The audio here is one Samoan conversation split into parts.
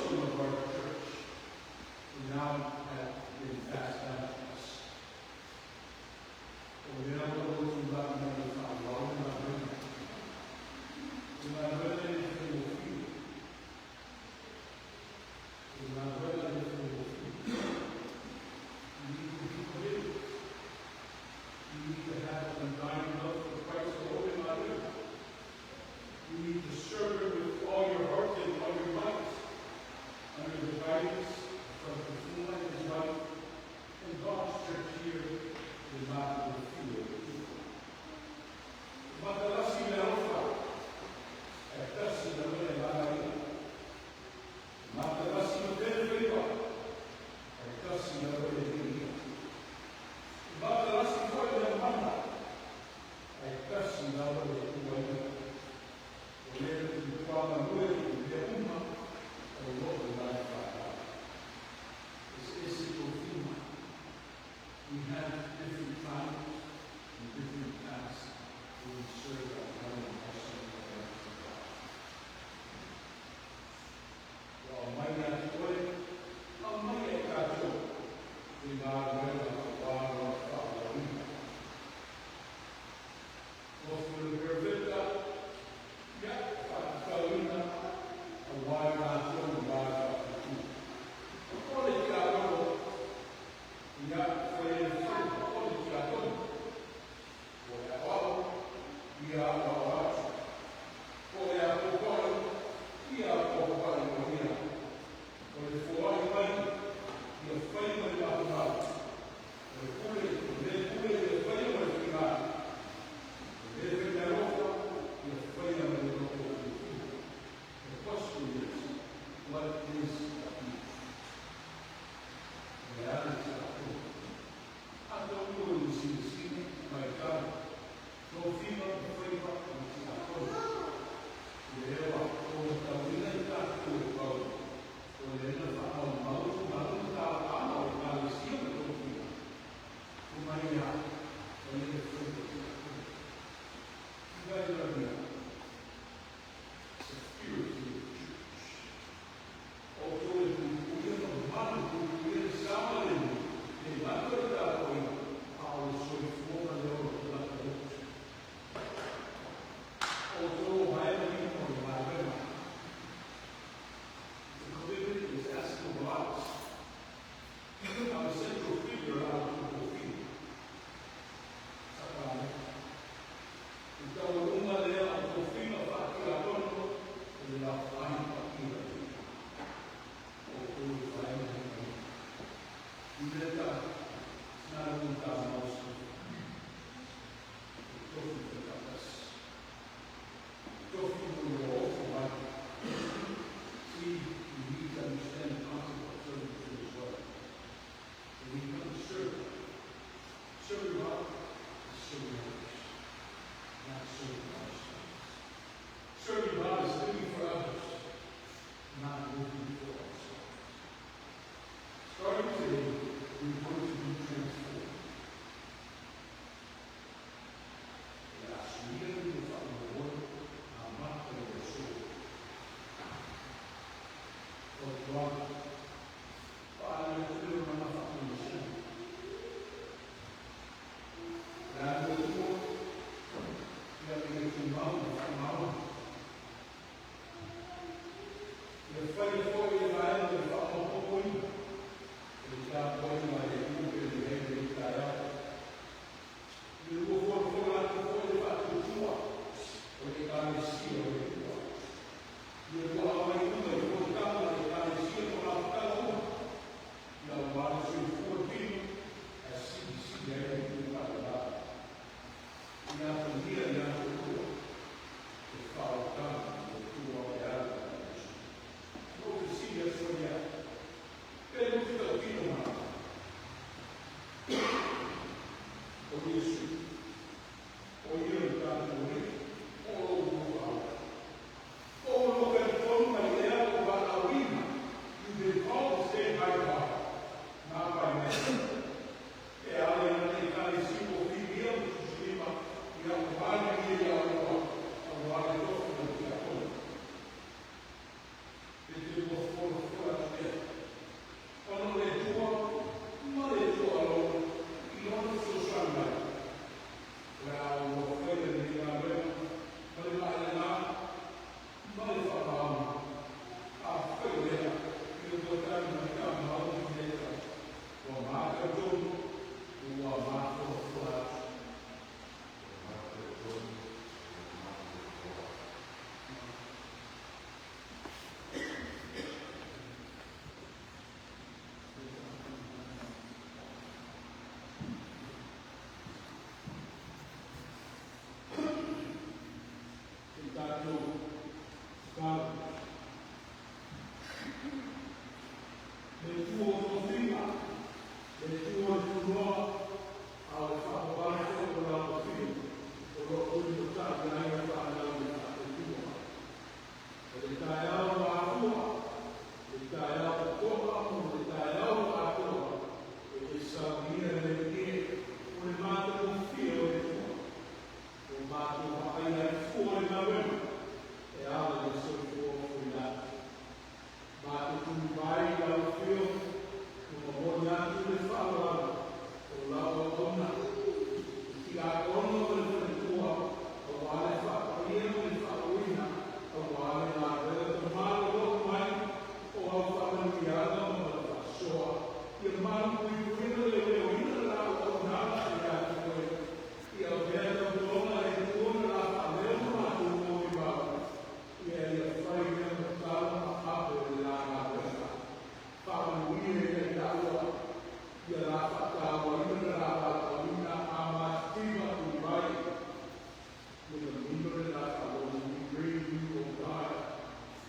Cornerstone of our church will now have been passed down to us. O lea ua outou tulai mai e faaauau le galuega. O le galuega e le faigofie. O le galuega e le faigofie. You need to be committed. You need to have an undying love for Christ alone in life. You need to serve Him with all your heart and all your might, under the guidance of the Tufuma and his wife, and God's church here in Matafiu. Matalasi le alofa, e tasi lava le lagaia. Matalasi ma tele faiva, e tasi lava le viia. Matalasi foi le mana, e tasi lava le Atua ia. O le tuamanue i mea uma o lo o lai whaatau. Eseese tofiga. We have different times and different tasks when we serve our one and awesome Lord God. Ua aumai ia te oe, aumai ia i tatou, le galuega auā lona faaauauina. Tofi o le Perofeta, ia, faatatauina auā i latou i va faatutua. O le tiakono, ia, fai e faiva, o le tiakono. O le aoao, ia aoao atu. O le apopai, ia apopai o ia. O le foai mai, ia fai ma le maumau. O le pule, o le pule ia faia ma le faiga. O le faimeaalofa, ia faia ma le loto fiafia. The question is, what is abuse? O le a le tiakono? Atonu o le silasila matau. Tofiga ma faiva ma tiakono. Le ua o tauina i tatou e Paulo. O le na whaamaumau tulaga ma talaaga o ekalesia ma tofiga. O mai ia, o le faiva tiakono. Sivaia. Security of the church. O outou e puipuia ma malu puipuia le saogalemu e le gata o le tapuaiga a o le soifua ma le ola o tagata lotu. O outou o vae ma lima o le galuega. The commitment is asking of us. I'm a central figure out of the field. Sakaramea. I taualuga lea o tofiga faatiakono e le Aofa'i Paia. O outou e vae ma lima ia. Iuleta, it's not a $1,000 story. O tofi faitasi. Tofi mo le ofo mai. See, we need to understand the concept of servitude as well. When we come to serve, serving God is serving others, not serving ourselves. Serving God is living for others, not living for ourselves. Starting today, we want to be transformed. Le a suia le whaamawoi a mata i le so. O tuaga, whaale o mana whaamawoi. Le a le tua, ia le tumau ma whaamau. Ia whai foi e vaega le whaamapopoina. E le tapuaiga a le Atua pe le hei le taeao. I le lua folafola atu foi le faatuatua o le Ekalesia o le Atua. Ia ua aumai uma i fonotaga a le Ekalesia fonotaga uma. Ia auā le soifua tino ae silisili ai le tuufailā. Ia atagia ia te oe le faaolataga o le Atua e ala i Iesu. Notice Matou tuli mai i lau afio ma momoli atu le faaaloalo o lau auauna, i tiakono ma le faletua, aua le faapaia ma le faauuina, aua le galuega malolo mai o au faamanuiaga ma le faasoa. Ia malupuipuia ma leoleoina le la auaunaga ia te oe. Ia avea tautoga e Atua ma la faaleo ma matou molimau. Ia ia fai mea matala ma ave le la galuega. Faamanuia ia i taua. Ia la faatauaina le la valaauina a matitiva tuli mai. Le manino le la faalogo. We bring you, O God,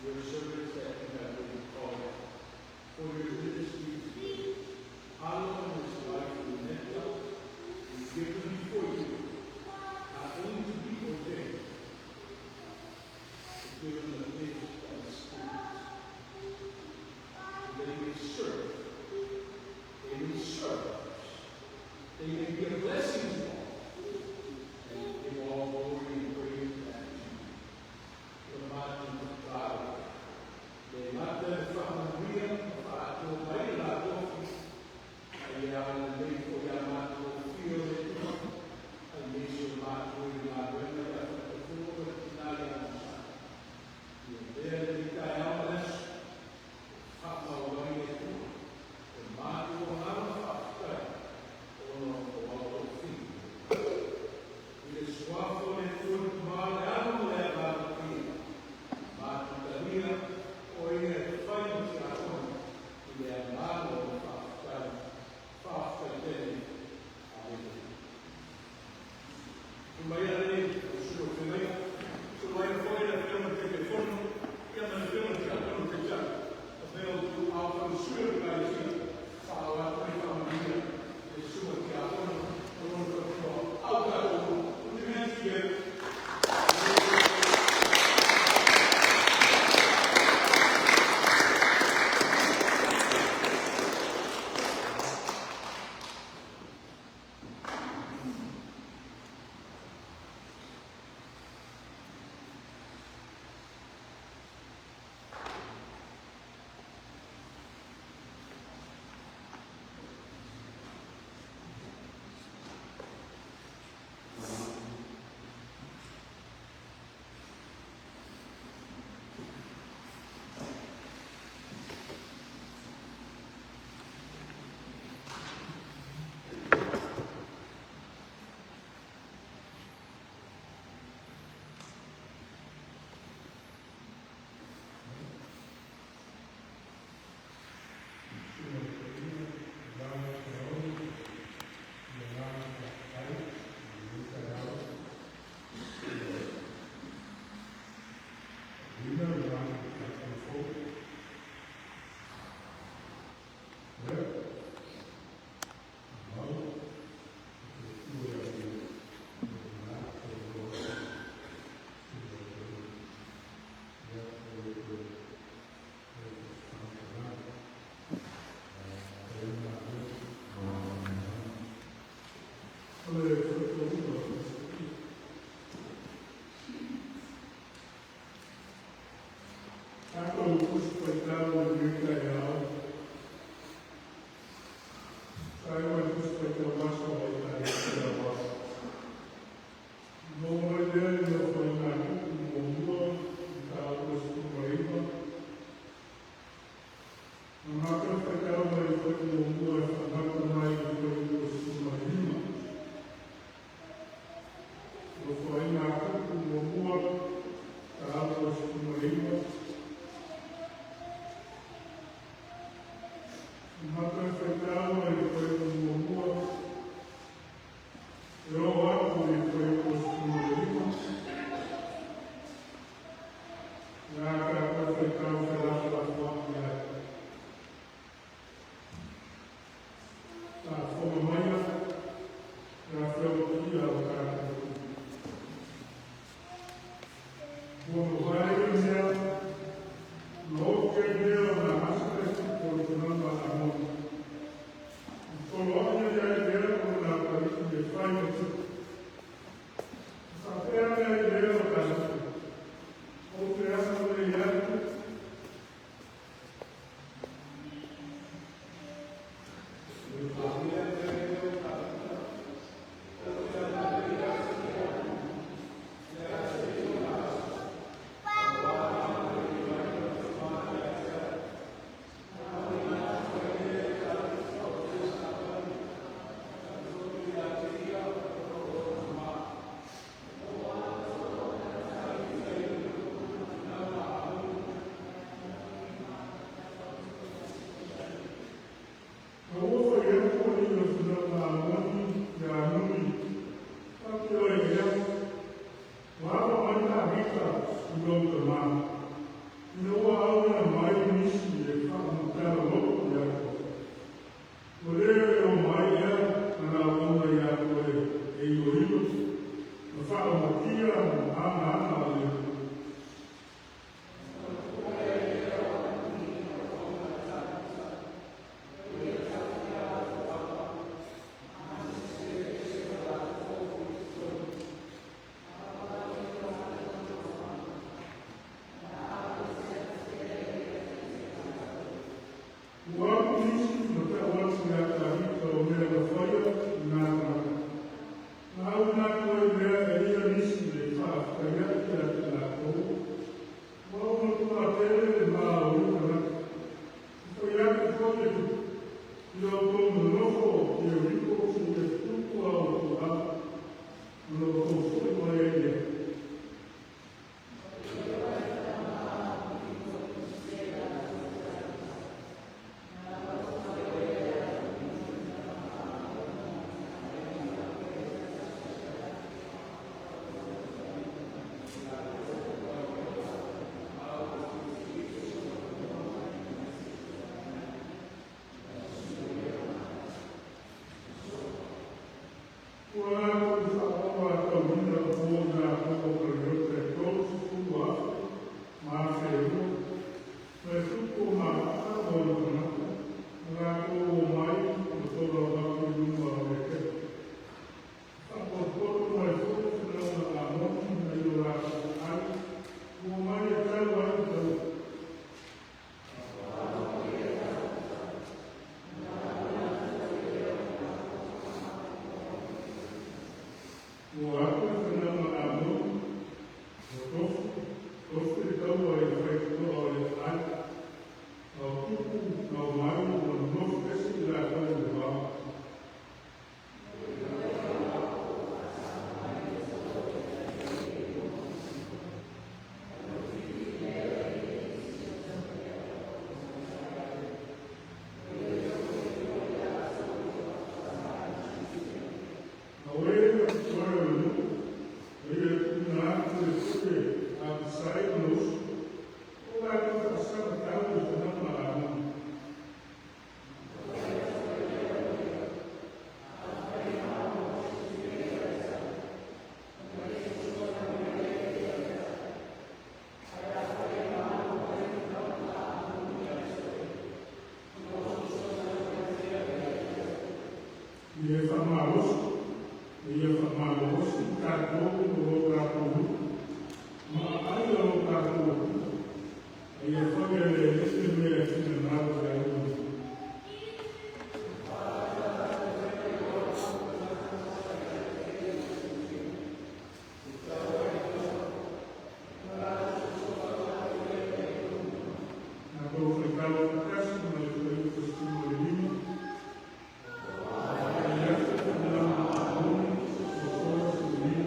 your servants that you have been called for your ministry today. Alo and his wife, Luneta, we give them before you, not only to be ordained, but give them the gift of the Spirit, that they may serve, they may serve others, they may be a blessing to all, and give all glory and praise back to you. The matou tatalo. Le mata le faamanuia ma faatoa mai le la tofi, a ia agalelei foi ia matou afio le Atua, aemaise o matou i le galuega ia faatafua ma le tina ia Musa. Ia avea lenei taeao ma le aso, faamau ai le Atua, e matou agaga faafetai, ona o au tofiga. I le suafa o le Atua le Tama le Alo ma le Agaga Paia, matou talia o ia e fai ma tiakono i le agaga o le faafetai. Faafetai tele. Amene. Mai ale o susu o feagai. So mai foi le afioga i le Taitaifono, ia ma le afioga i le tiakono taitai. O mea o tu au falusui o le Ekalesia, faaoo atu ai faamanuia le susuga i tiakono o lona faletua. Au tatou, put your hands together. Tatou Tusi Faitau o lenei taeao, sa ma le Tusi Faitau Aso a Ekalesia Aoao. Maua mai lea i Nofoaiga a Tupu muamua, mataupu 19. Na matou faitau mai le fuaiupu muamua e faamata mai i le fuaiupu 15. Nofoaiga a Tupu muamua, mataupu 19. Na matou faitau mai le fuaiupu muamua e oo atu i le fuaiupu 15. Le a tatou faitau felafolafoai ai. Faafofoga maia le Afioga Paia o tatou. Ua mavae ia mea, ona oo ai lea o Nahasi le tupu o le tulaga a Amona. faia i nā tagata. Na auina atu ai lea e ia nisi e faafetai ia te latou, ua ua matua tele le ma o ia tagata. E fai atu foi le tupu, ia outou nonofo Ieriko seia tupu a outou ava, ona outou foi mai ai lea. Ua latou faaoloatauina mo i latou o Kaliota e 30,000 ma 2,000, ma e tupu o maaa mo ona tagata, na latou omai ma folau atu i luma o le Eketa. Faapotopoto mai foi le fanauga Amoni nai o latou aai, ua omai e tau ai le taua. Ua atu le fanauga Amoni, ua tofu, tofu le taua i le faitotoa o le aai, a o tupu na omai ua nonofo ese i latou i le vao. A o e na totoe o le nuu, na ia tuuina atu e pule Apisai lona uso, o latou faasagatau i le fanauga Amoni. Ia e faamalosi, ma ia faamalolosi i tatou ma lo tatou nuu, ma aai o lo tatou Atua, a ia faia le ese mea e finagalo i ai le nuu. Tatou faitau faatasi ma le fuaiupu 15. Fai atu le fanauga Amoni, ua fola Suria.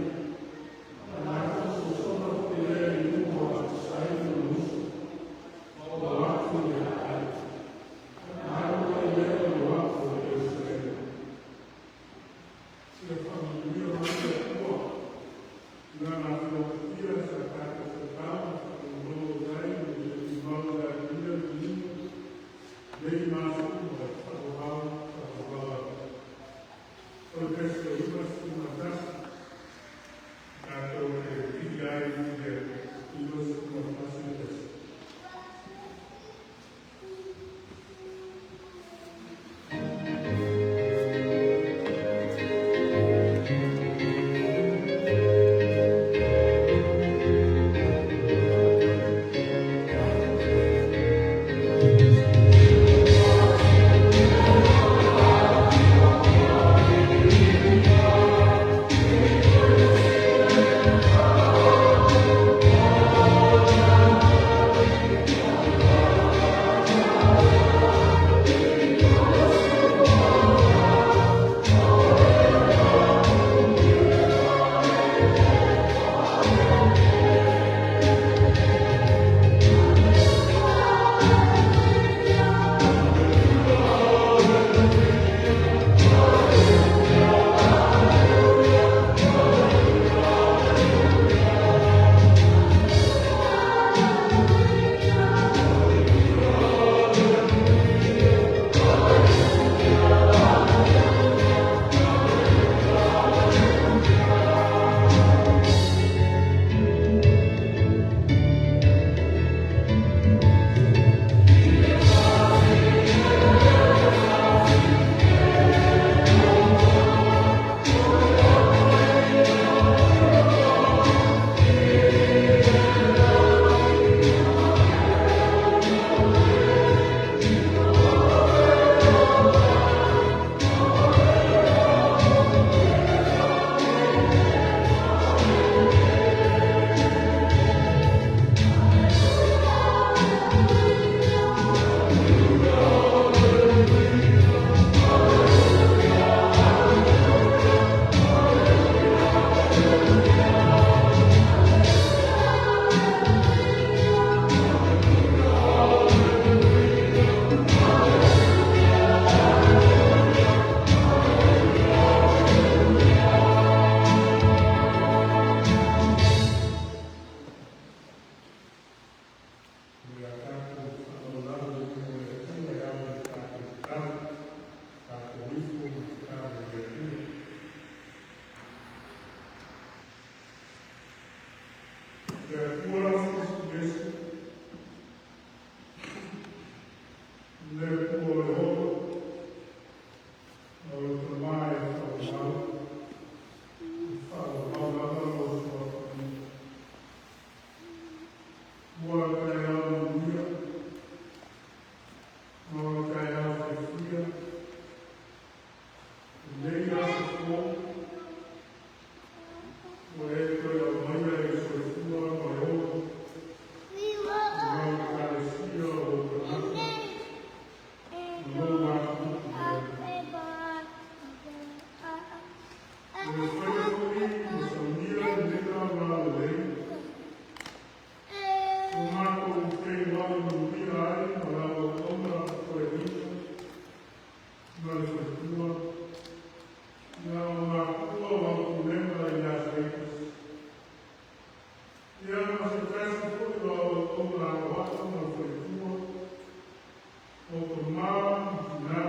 O tamā ma tinā,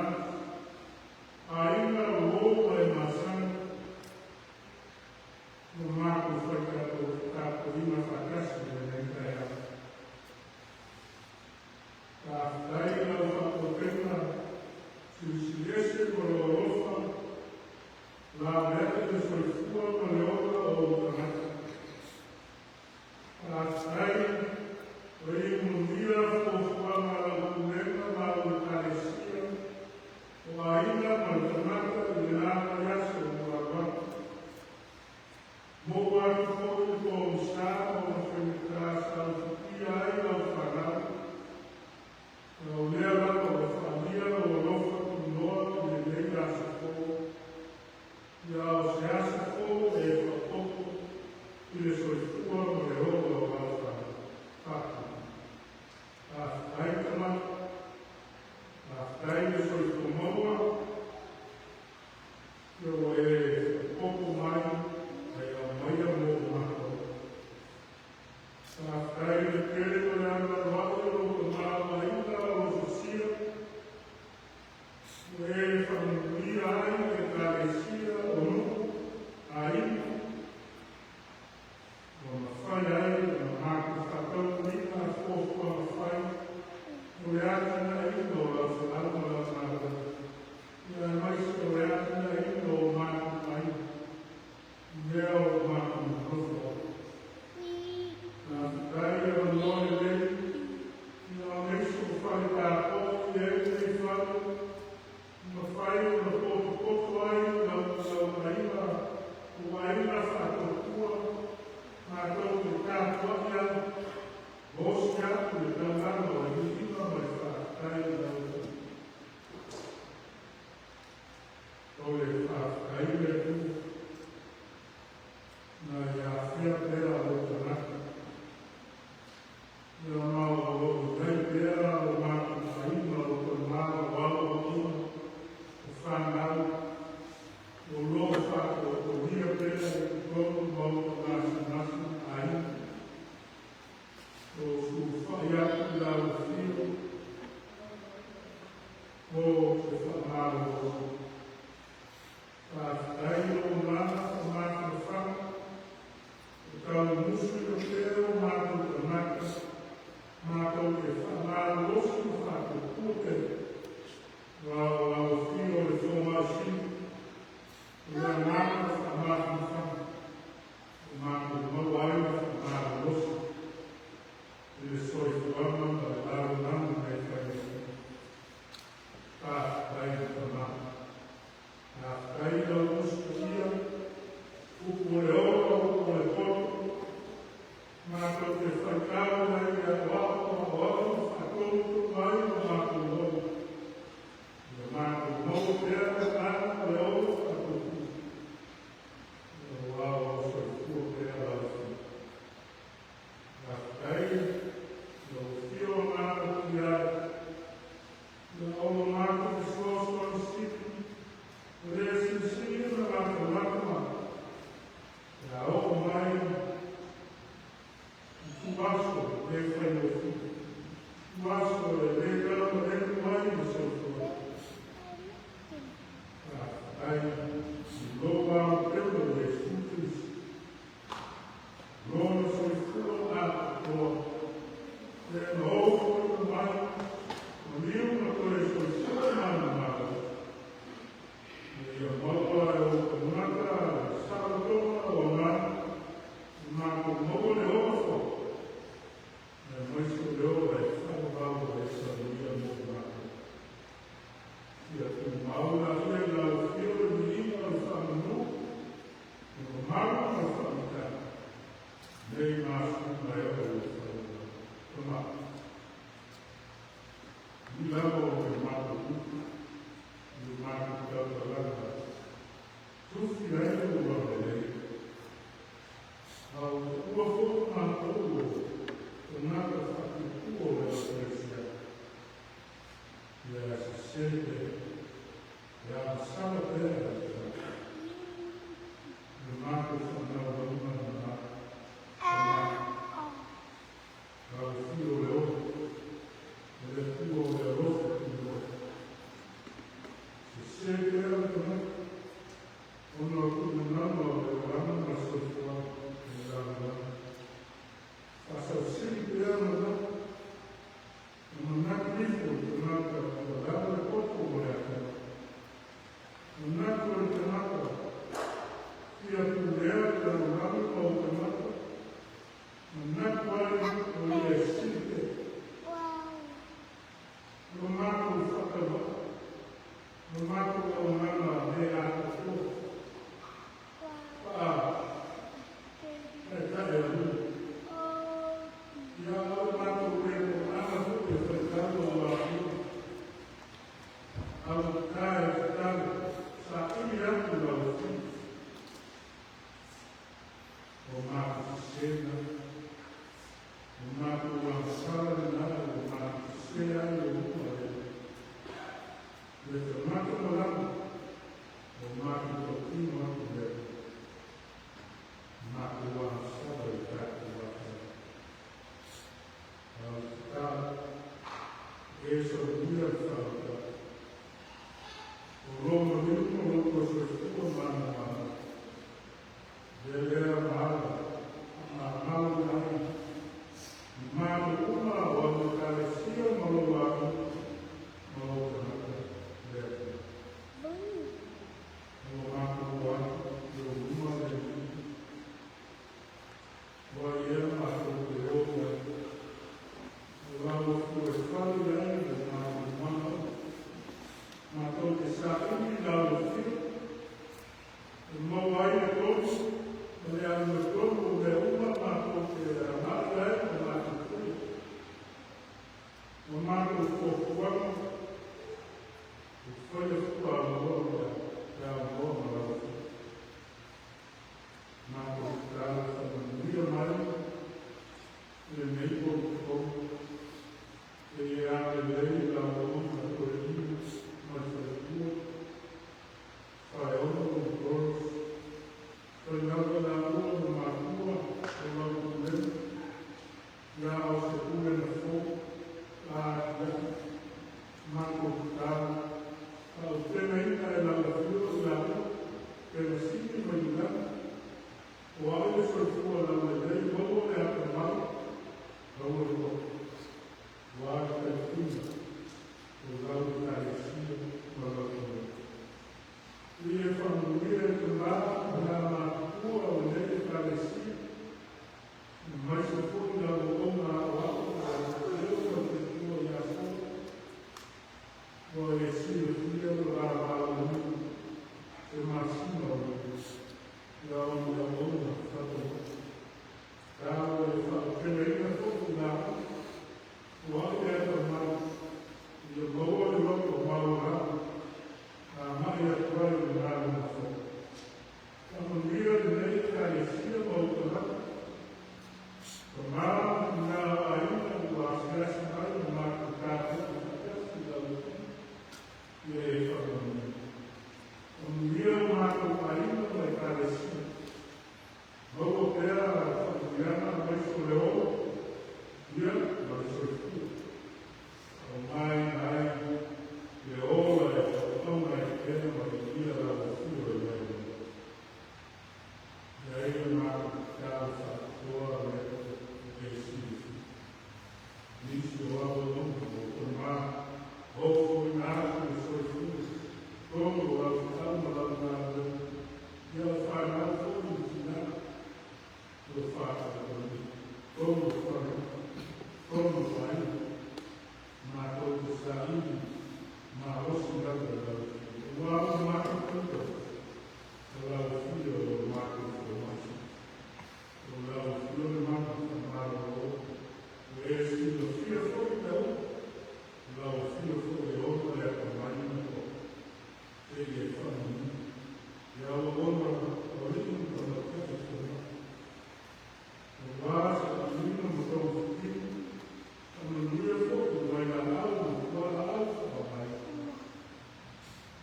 aiga uō ma e masani, ma matou fai tapuaiga faatasi i lenei taeao. Faafetai i lau faatautaiga silisili ese ma lou alofa laveai le soifua ma le ola o ou tagata. Faafetai ua e manuia fuafuaga a lau pulega ma au Ekalesia, o aiga ma le tagata i le la vaiaso ua alu atu. Maua atu foi le pogisa ma ona faigata sa usukia ai lau fanau, a o lea lava ua faaalia lou alofa tunoa i lenei aso fou, ia o se aso fou e faaopoopo i le soifua ma le ola o lau fanau. Faafetai. Faafetai Tama. Faafetai le soifua maua, ia ua e faaopoopo mai ma e aumaia mo matou. Faafetai i le tele ma le anoanoai o lou tamaoaiga o lo sosia, ua e faamanuia ai Ekalesia o nuu, aiga, ua mafai ai ona matou faataunuuina fuafuaga fai mo le atinaeina o lau folau ma lau malo, ia aemaise o le atinaeina o matou aiga, i mea o lo matou nonofo ai. Faafetai i avanoa lelei, ia o nisi o fale tapo'i e ai lenei fale, mafai ona potopoto ai lau lau aiga, o aiga faatuatua, matou te tapuai ai, osi atu le taulaga o le viiga ma le faafetai i lau O le faafetai le Atua, na e afea pea o tagata. Ia ma o lo o i ai pea o matou aiga o tama o ao o aiga, o fanau, o lo o faatoatolia pea i totonu ma o masinasi aiga. O sulufai atu i lau afio mo se faamalologa. Faafetai i lou agaga faamafanafana, o taumusu i pea o matou tagata, matou te faamalolosi ma faatuatua pea. Aua o lau afio o le fomai sili, o le agaga faamafanafana, o matou maua ai le faamalolosi i le soifuaga ma le lalolagi na e fai nei. Faafetai le Tama. Faafetai i lau Tusi Paia, upu o le ola, upu o le poto, matou te faitau ai i aoao ma aoao ma faatonu ai o matou ola. Ia matou maua pea le agaga ma le ola faatuatua. Aua o soifua pea lau Afioga. Faafetai lau afio agaga paia, ia o lo matou fesoasoani sili, o le silisili ona matou mai, ia oo mai i tuaso le faigofie, tuaso e le talamanenu ai le soifua. Faafetai i lou auupega o Iesu Keriso, lona soifua atoatoa, lea na ofoina mai, maliu ma toe soifua manumalo, ina ia maua e ou tagata le saolotoga o agaga, i matou maua le ola fou, aemaise o le ola e faavavau ai se manuia mo matou. Ia tumau laia i lau afio le viiga o le faamanu, le mamalu ma le faamatala, nei masina e oo i le faavavau. Tama, ni lava o le matou upu, i le matou tautalaga, tufi ai lou agalelei. A o taua foi matou o tagata faatuatua o le Ekalesia, ia sese pea, ia agasala pea e le tagata. Le matou faanaunauga lena, Tama, lau afio o le ola, o le Atua o le alofa. O matou faatauva'a ma matou auaunaga le atoatoa faa-taitai alu. Ia o matou le toaaga foi e faitau au afio. Au tae tatalo, saili atu lau afio. O matou sesega, o matou agasala lena ua matou sese ai i luma o le le tagata malaga, o matou tautino atu lea. Matou agasala i tatou afio. Au tatalo, e solia le faautaga. O lou maliu ma lou soifua manumanu. Le lea maala, maamalo ai. Matou uma o au ekalesia ma lou aiga ma ou tagata le Atua. O matou o atu i ou luma le Alii. Ua ia matou te o ai. O lau afio e fale ai le matou mana. Matou te saili lau afio. E maua ai le tonu, ma le amiotonu o mea uma matou te agai ai ma matou faia. Ma matou fuafuaga, e faia fua aunoa mea, e aunoa ma lau afio. Matou tatalo faamanuia mai lenei polofou. E e agalelei lau auauna toeaina ma le faletua, Faeono ma Doris, failava laua ma matua o lau pulega, ia o se pulega fou, a atiae, matou tatalo, faaaupegaina e lau afio i laua, Pelasini ma Iulana, o ai le soifua laulelei, maua le atamai, maua le toto. Ua le tautiga o lau ekalesia ma lau pulega. Ia faamanuia e tamā ma nā matutua o lenei ekalesia, aemaise foi lau auauna aoao o le ma le faletua ia Solo. Ua e silafia le va valaauina se masina o le ia o le auauna faatauvaa. Talo e faaaupegaina foi i laua, ua ai le atamai, ia maua le loto maualalo, agai atu ai i le galuega fou. Faamanuia lenei ekalesia ma ou tagata. Tamā ma tinā o aiga ua asiasi mai ma matou tapuai faatasi i lau afio, ia e faamanuia. Faamanuia o matou aiga ma ekalesia. Maua pea faamanuiaga aemaise o le ola, ia ma le soifua. Faaaogaina ai le ola e tauauna ai pea ma viia lau afio e mai ai. Ia ai le matou tatalo faapitoa le e silafia. Nisi o au auauna o tamā, ofoina atu le soifua, tonu o lau feau ma lau galuega, ia o whanau foi i tina, o whātau tonu whare, tonu whai, matou te saili, malosi lava i lau afio. Ua o matou puta, o lau afio o matou fomai. O lau afio le mana whamalolo, o e silafia foi mea uma, o lau afio foi e ona le atamai ma toa. E ia faamanuia. Ia au auauna o alii ma tamaitai fomai. Aua se faamanuiga ma togafitiga, faamanuia foi i vailaau ma fualaau faaaogaina.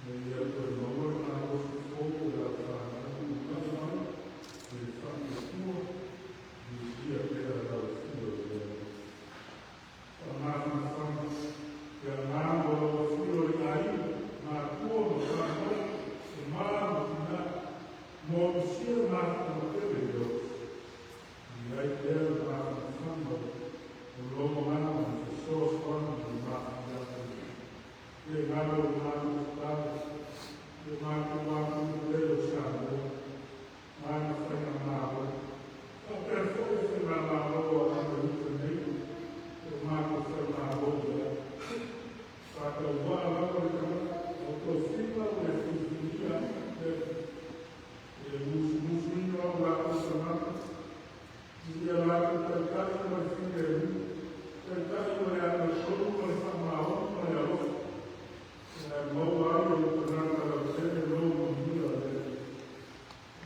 Ma ia toe maua le malosi fou o lau fanau uunai mai i le faatuatua, viia pea lau afio i le Alii. Faamafanafana le agaga o lau afio i aiga, matua ma fanau, tamā ma tinā, motusia mafuama pele i le ofisa. I ai pea le mafanafana o lou agaga ma fesoasoani i le mafuiaga. Le galo o matou tatalo, le matou atunuu o Samoa, ma ana faigamalo. Faapea foi faigamalo a Amerika nei, o matou faimalo i ai. Faatauvaa lava le tagata, o tofiga o le filifilia le i le musumusuina o latou tagata, i ia latou taitai ma le filemu, taitai ma le amiotonu ma le faamaoni ma le alofa, ae maua ai e ou tagata lautele lou manuia o le Alii.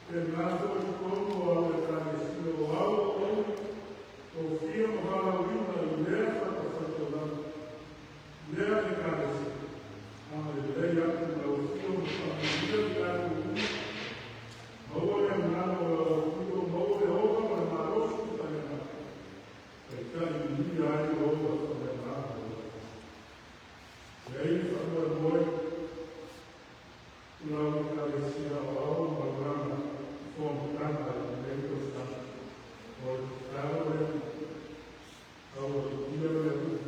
Pena foi i totonu o au Ekalesia o au auauna, tofia ma valaauina i lea fatafaitaulaga, lea Ekalesia, agalelei atu i lau afio ma faamanuia i latou uma, maua le agaga o lau afio, maua le ola ma le malosi faaleagaga, taitai manuia ai le ola faaleagaga o lau afio. E ai le faamoemoe o lau Ekalesia Aoao ma lana fonotaga i lenei tausaga. O le tatalo lea, taualiitia le Alii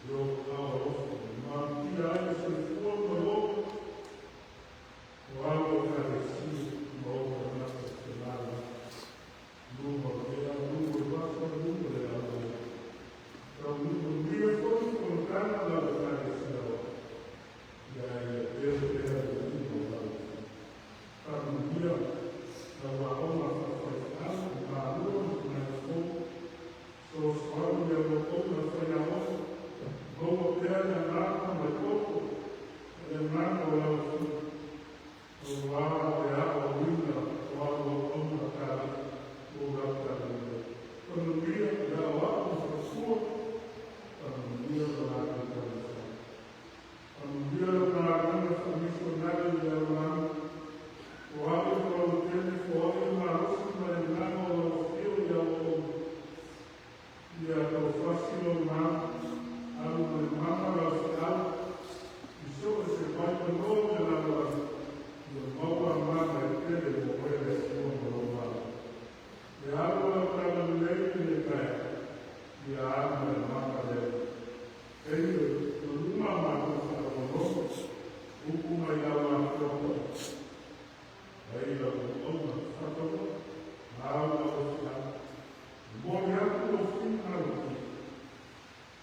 i ou aao alofa, e malutia ai le soifua ma le ola o au Ekalesia ma ou tagata femalagaai. Luga o le ea, luga o le uafa, luga o le lalolagi. Taunuu manuia foi fonotaga a lau Ekalesia Aoao. Ia ia pea pea le Alii ma lau faamanuia lau aoga faafaifeau, malo ma tamaitai fou, soasoani le auaunaga faiaoga, maua pea le agaga ma le poto, o le agaga o lau afio, aua le aoaoina o au auauna talai o lau talalelei. Faamanuia le aoao ma faletua, faamanuia lo latou taumafai. Faamanuia lau galuega faamisionare i le lalolagi, foai le falautele, foai le malosi ma le agaga o lau afio i auauna. Ia taufasi lou mana, alu ma le mana lau feau, i so o se vaipanoa o le lalolagi, ia maua agaga e tele mo oe le Atua ma lou Malo. Le alu o lau talalelei i le taeao, ia alu ma le mana le Alii. Eio, ma luma matou faalogologo, upu mai lau atoa paia. Ai lau auauna faataua, au lau feau. Momoli atu lou finagalo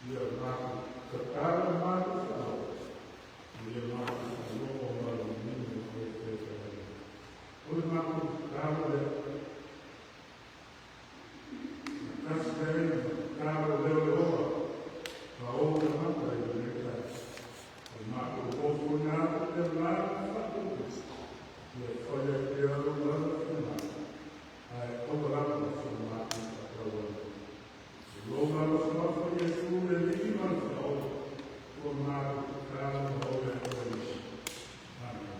ia matou tatalo ma matou faaoo, ia matou faalogo ma le manino o le fetalaiga. O le matou tatalo lea, faatasi ai ma tatalo leoleoa a ou tagata i lenei taeao. O matou ofoina atu le agaga faatupu, ia fai ai pea lou lava finagalo, ae aua lava se matou faatauaina. I lou malosi alofa Iesu le Alii ma le Faaola, ua matou tatalo ma oe Atua Iesu. Amen.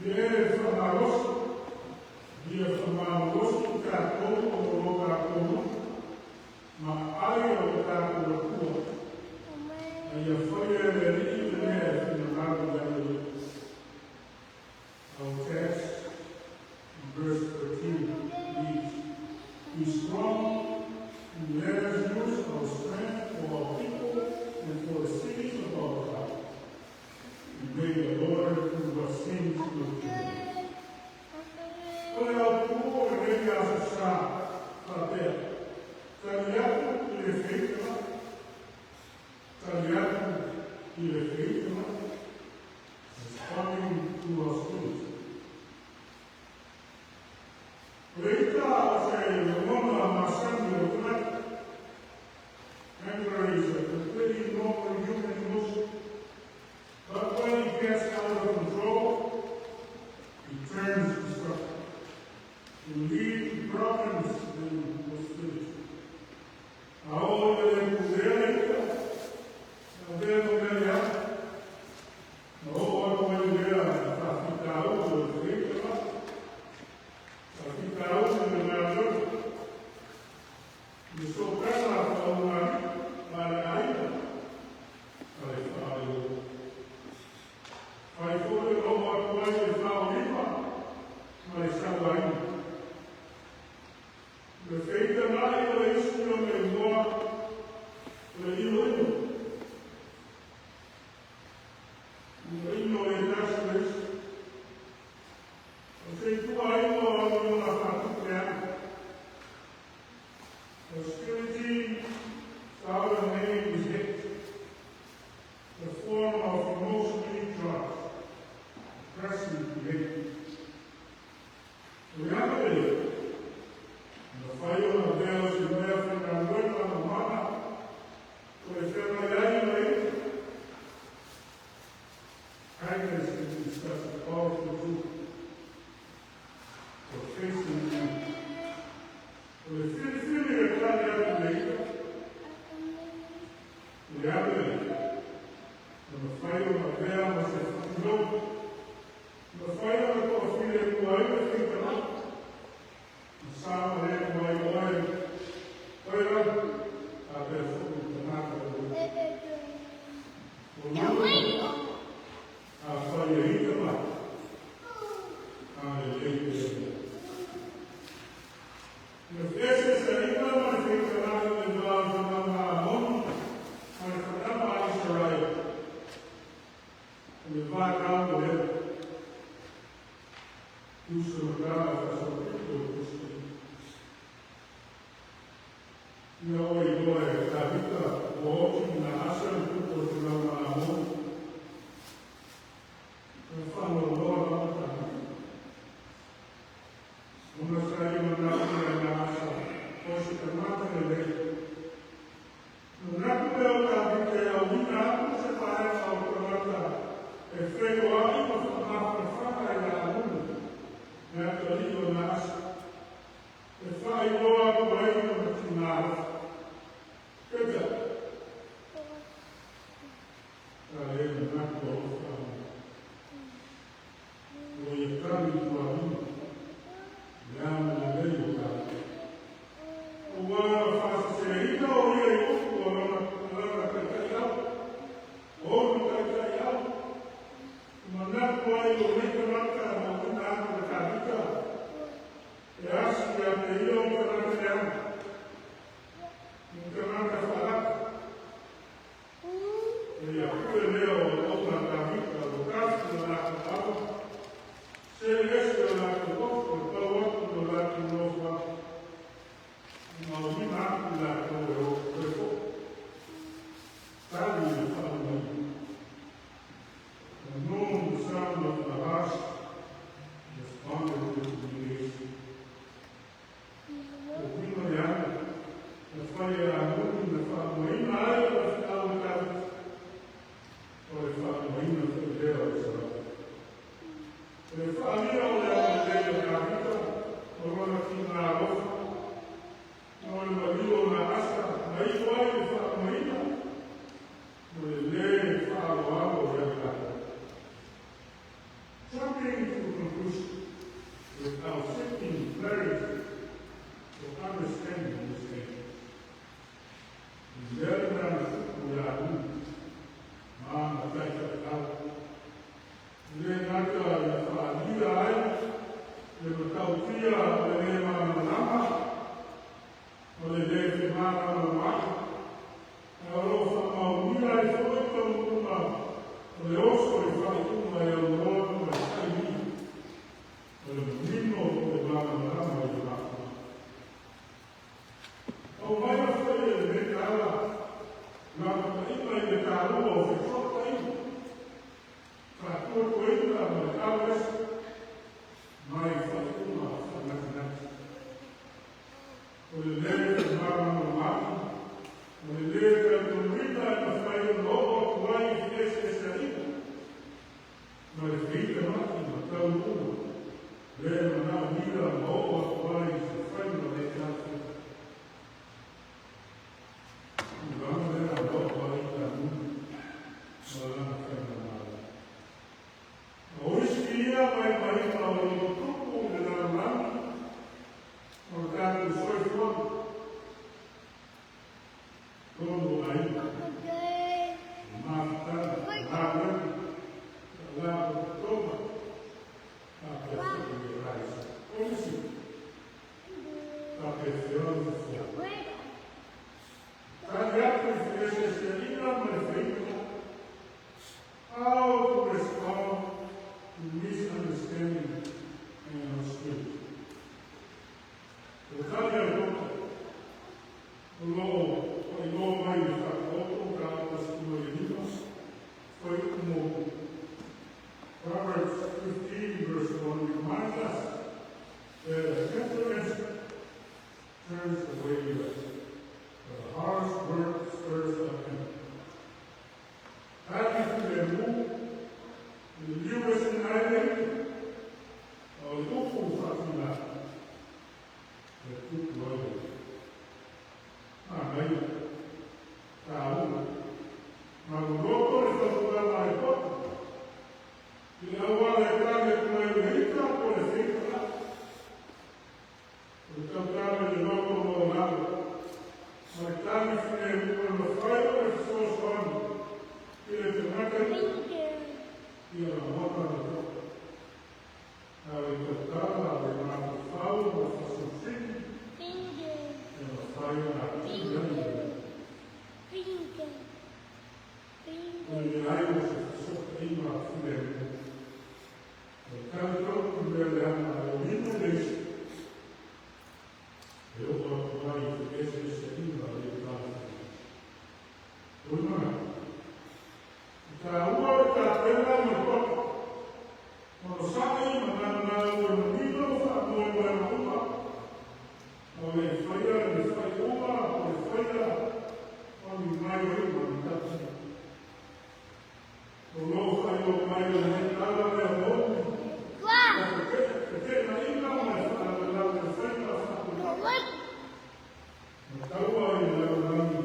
Ia e whamalosi, ia whamalosi tātou o lo tātou ma ai o tātou atua. A ia whaia le alii le mea e whina ia ia. Our text in verse 13 reads, "Be strong and let us use our strength for our people and for the cities of our God. And may the Lord do what seems good to him." O le au pū o le nei aso sa whapea. Tali atu i le feitama. Tali atu i le feitama. Responding to hostility. O le ita o se lagona masani o tagata. Anger is a completely normal human emotion. But when it gets out of control, it turns destructive. It will lead to problems and hostility. A o le le pulea le ita, a vea no mea ia, na o atu ai lea whawhitau o le feitama, whawhitau o le ngāloi, le sokana whaungari, ma le aina, a le whaale. Whai fōre o atu ai le whaolima, ma le sauaina. Le feita mai o le isi o le moa, o le ilo ilo. Ilo ilo e tasi le isi. O se tua ilo o le ona whatupe ana. Hostility, our name is hate. The form of emotionally charged, aggressive behavior. O le ana le, na whai o na vea o se mea whainga luena na mana, o le whenga iai na ita. Kindness can be such a powerful tool for facing anger. O le whiriwhiri e tali atu le ita, o le ana le, na whai o na vea ma se whakinou, na whai o na toa whire kua ai le whitana, na sa ma le kua ai oe, oe rau, a pea fuu tanaka o le. O lua, a whai e ita mai, a le lei pe mea. Le ese se ina ma le whitana i le vā o te a moni, ma le whanama a Israel. O le vā kau o leo. Usa ma gara whasapito o Kristo. Ia o i loa e tāhita o oti na asa le puto o te launa a moni. O whano loa lama tāhita. Ona sa i mana ia na asa o se tamata le lei. No naku leo tāhita e au ina aku se paenga o tamata e wheo ai ma whakamawhana i la amuni. Mea te ali o na asa. E whai loa ko ai o na tina alofa. Peta. Ka le na naku alofa anu. O ia kari tua lima. Le ana le lei o tātou. O wā whāsaseina o ia i uku o lana alana taitai au. O onu taitai au. Manaku ai o nei tanata ma o ina atu le tāhita. E asi a te ia o tanata le ana. Mo tanata whalata. E ia pue lea o ona tāhita o kafu o lātou awa. Se ese o lātou ofo, e pau atu o lātou nofo atu. Ma o nima atu lātou e o koe fo. Tali i whao mai. The known sound of the harsh responded with humiliation. O pino le ana, na whai a nui na whamoina ai o le whiau o tāwiti. O le whamoina te lea o Israel. O le whaalia o le ana lei o tāhita, o rona ki ngā alofa. Na o le maliu o ngā asa, na i ai le whamoina, mo le le whaaloalo o ia tātou. Jumping to Without seeking clarity or understanding his nature. Lea na suku ia u, ma matai faifeau. E le gata ia faaalia ai le matautia o le lē malamalama, o le lē femalamalamaai, ae o loo faamaonia ai foi taunuuga o le oso i faaiuga e aunoa ma le taimi o le manino o le malamalama i le mafuaaga. Aumaia foi e lenei tala naunautaiga i le taua o fesootaiga, faatuatuaina ma le aloese mai faaiuga faanatinati. O le lē femalamalamaai ma le lē talitonuina e mafai ona oo atu ai i feeseeseaiga ma le feitama'i ma taunuuga le manaomia ma oo atu ai i se faiga le talafeagai. Tulaga lea na oo ai ia Nuu ma lana faigamalo. A o isi ia vaivaiga o lo o tutupu i le lalolagi o le tatou soifuaga, tonu o aiga, o mafutaga, o galuega, faalapotopotoga, faapea foi i ekalesia. O nisi, faapefea ona fofo. Tali atu i feeseeseaiga ma le feita. How to respond to misunderstanding and hostility. O tali a le poto, o loo faailoa mai i le Faataoto mataupu 15, fuaiupu 1. Proverbs 15 verse 1 reminds us that a gentle answer turns away wrath, but a harsh word stirs up anger. Tali filemu, i le liliu ese ai le ita, o le upu faatiga, e tupu ai le. Manaia, taua, maloloto le fautuaga a le poto, i le auala e tali atu ai le ita po o le feita. O le tautala i le loto maualalo, ma le tali filemu e mafai ona fesoasoani i le tagata ia lagona le to'a. A o le tautala a le mafaufau ma le fasilisili e mafai ona atili ai le o le leai o se fesootaiga filemu. O le talitonu i mea leaga e oina le isi e oo atu ai i feeseeseaiga le talafeagai. O le manatu, e taua le tapena ma le poto, onosai ma naunau e manino faamoemoega uma, a o le i faia ni faaiuga po o le faia o ni gaoioiga matautia. O loo faailoa mai e lenei tala mea moni o feteenaiga ma le faalavelave o faiga faapolokiki ma taua i le lalolagi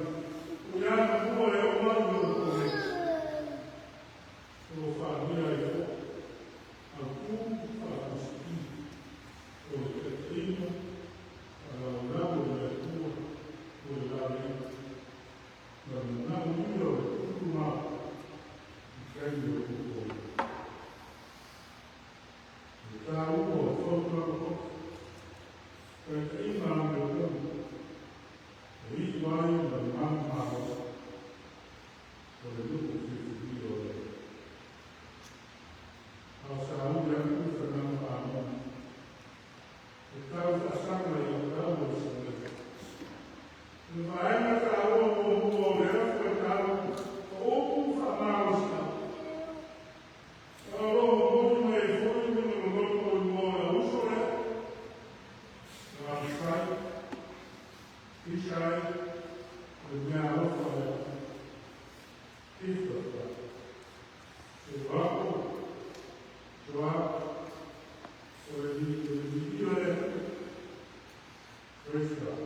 ua amua e oo mai i ona po nei. O lo o faaalia ai foi autū faafuasitini o le taitaiga faalaulau o le Atua o le laleiga ma le manaomia o le tupu i taimi o popolega. Le taua o fautuaga poto, taitaiga amiotonu e iu ai ma le manumalo o le nuu filifilia o le Atua. A o sauni atu le fanau a Amona e tau faasaga i autaua o Isaraelu. O le vaega taua muamua o lea fuaitau o upu faamalosiau. A o loo momoli mai ai foi lona loloto i mua o le uso lea, o Abisai, Ishai, o le meaalofa a le Atua. Gift of God. Joapo, Joab, o le viia le Atua. Praise God.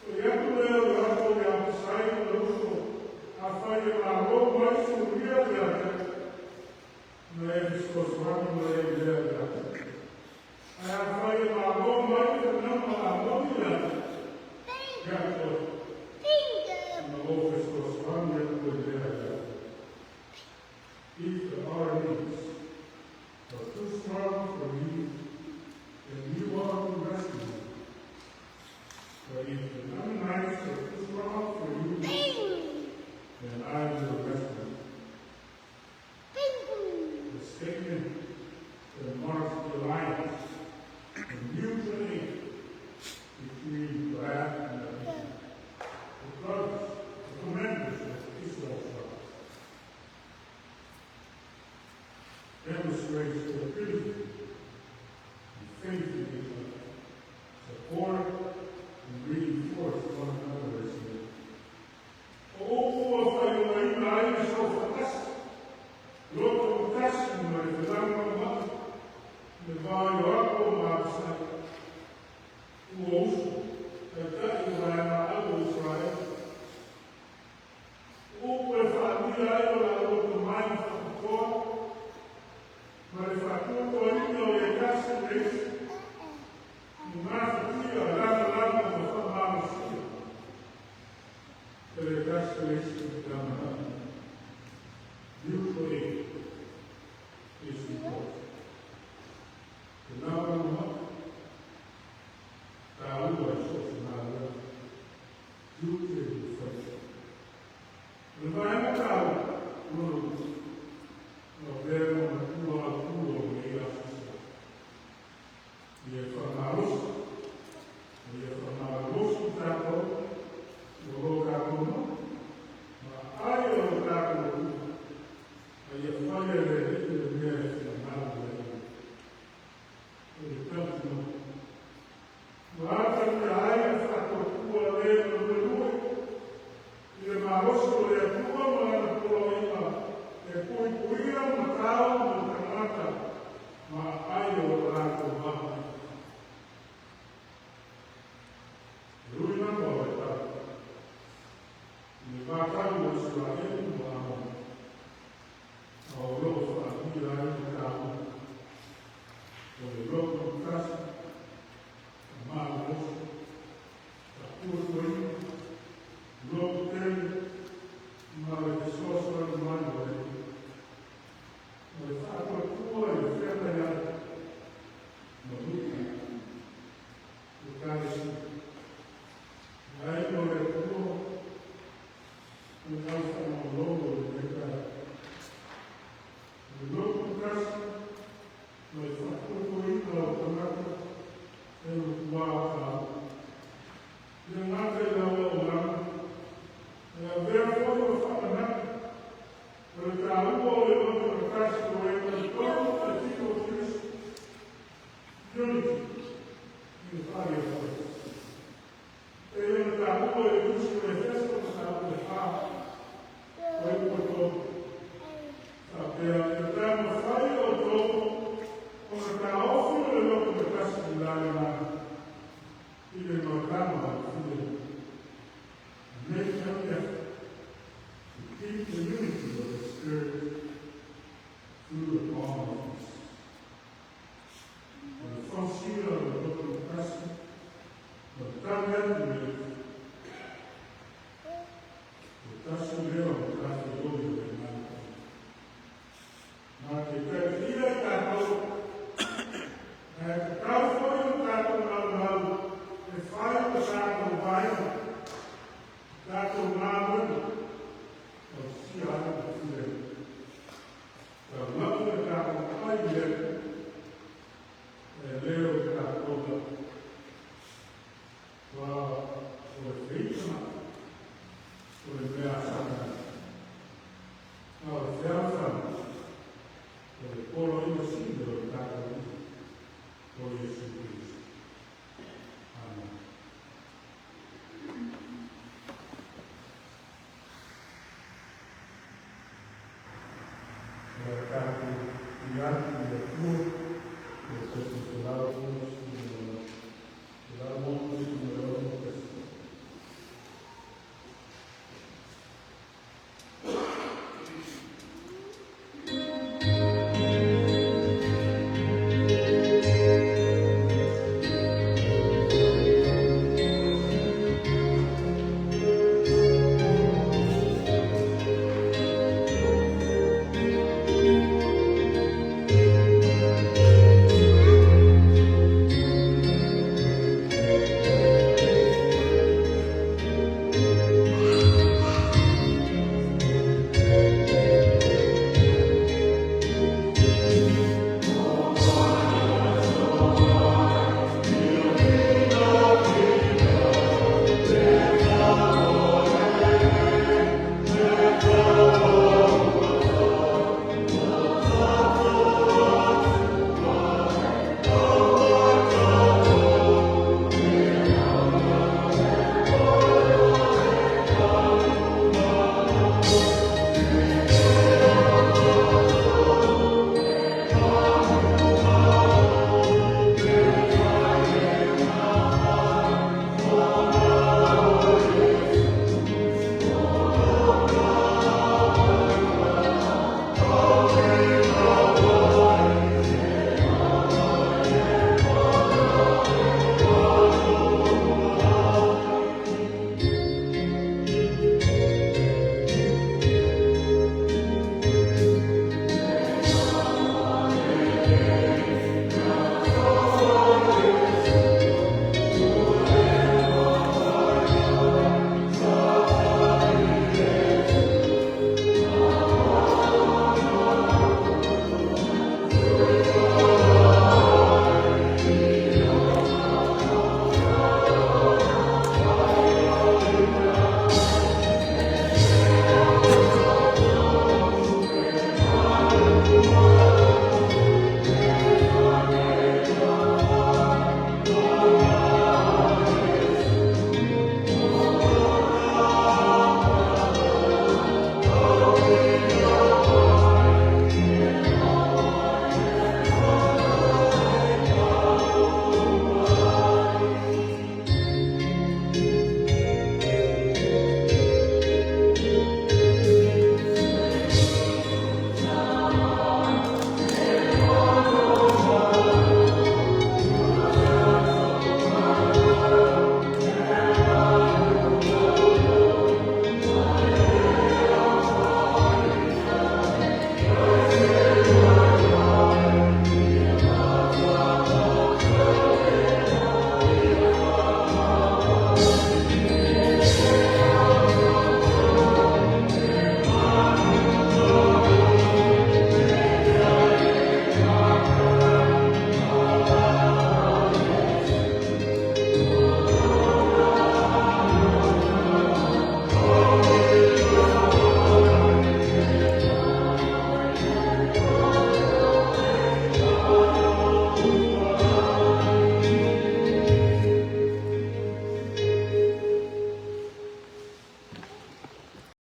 O le atu lea o le lafo ia Abisai ma le uso, afai e malo mai Suria ia te, na e fesoasoani mai ai lea ia te. Ae afai e malo mai le finauga a Amoni ia te oe, ona ou fesoasoani atu ai lea ia te oe. If the Arameans are too strong for you, then you are to rescue me. But if the Ammonites are too strong for you, then I will rescue you. The statement that marks the alliance and mutual aid between Joab and Abishai, the brothers, the commanders of Israel's tribes, demonstrates their unity and faith in each other, support and reinforce one another as needed. O upu ua faaigoaina ai le soofaatasi, loto tasi ma le felagolagomai, le va o Ioapo ma Apisai, ua uso, taitai o vaega au o Iseraele. O upu e faaalia ai o laua tomai faapitoa, ma le faatuatuaina o le tasi i le isi.